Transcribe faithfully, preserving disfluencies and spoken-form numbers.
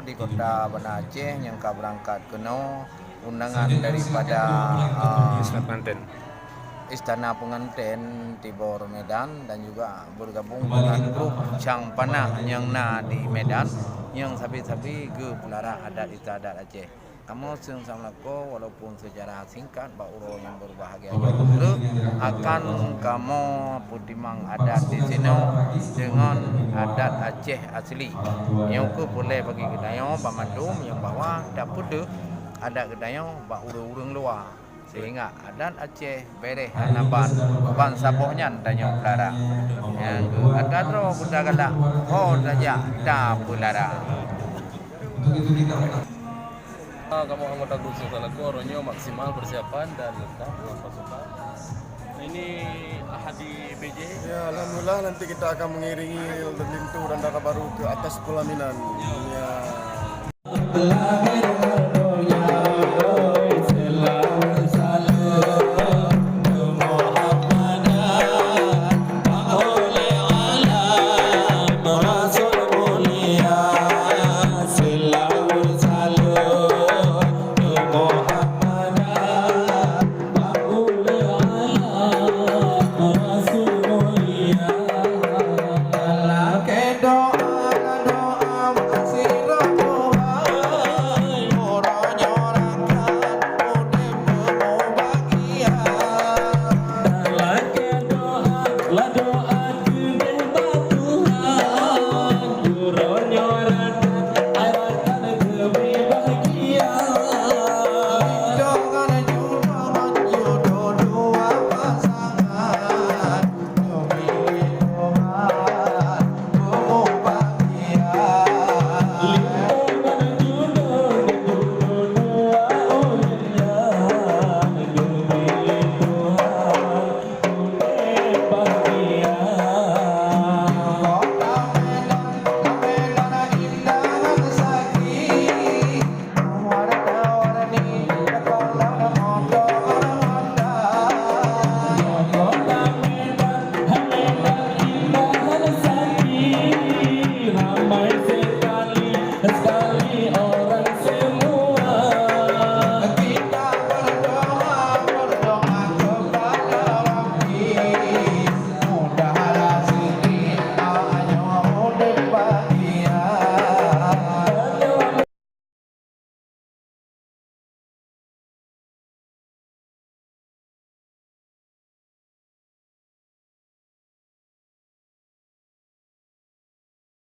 Di kota Banda Aceh nyang ka beurangkat keunoe undangan daripada, ah, Istana Pengantin. Istana Pengantin Tibor Medan dan juga bergabung dengan grup Chang Panah nyang na di Medan nyang sabe-sabe geupeulara adat istiadat Aceh. Kamoe seung samlakoe walaupun secara singkat bak uroe nyang berbahagia nyoe, akan kamoe peutimang adat di sinoe deungon adat Aceh asli. Nyoe keuh peureulée bagi geutanyoe banmandum nyang bahwa tapeudeuh adat geutanyoe bak ureuëng-ureuëng luwa, sehingga adat Aceh bereh hana ban, ban saboh nyan tanyoe peulara. Nyang keuh ata droe geuta galak, ho tajak tapeulara. Ah, kamoe anggota kursus salako, uroe nyoe maksimal persiapan dan lengkap dengan pasukan. Ini Ahadi B J. Ya, alhamdulillah, nanti kita akan mengiringi linto dan dara baru ke atas pelaminan. Ya.